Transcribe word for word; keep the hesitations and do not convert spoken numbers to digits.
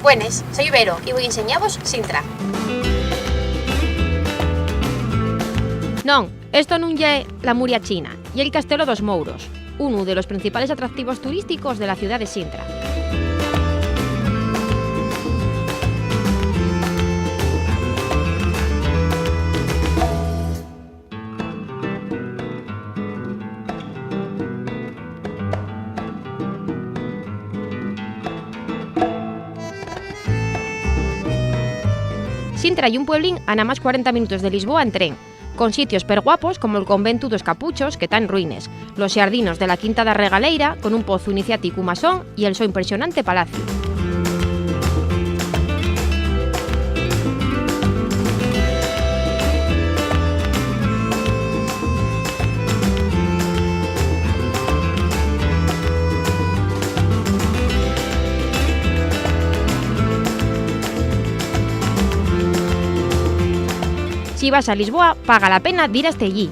Buenes, soi Vero y voi enseñavos Sintra. Non, esto nun ye la Muria China, ye'l Castelo d'os Mouros, unu de los principales atractivos turísticos de la ciudá de Sintra. Sintra ye un pueblín a namás cuarenta minutos de Lisboa en tren, con sitios perguapos como'l conventu d'os Capuchos, que ta en ruines, los xardinos de la Quinta da Regaleira, con un pozu iniciáticu masón y el so impresionante palaciu. Si vas a Lisboa, paga la pena dir hasta ellí.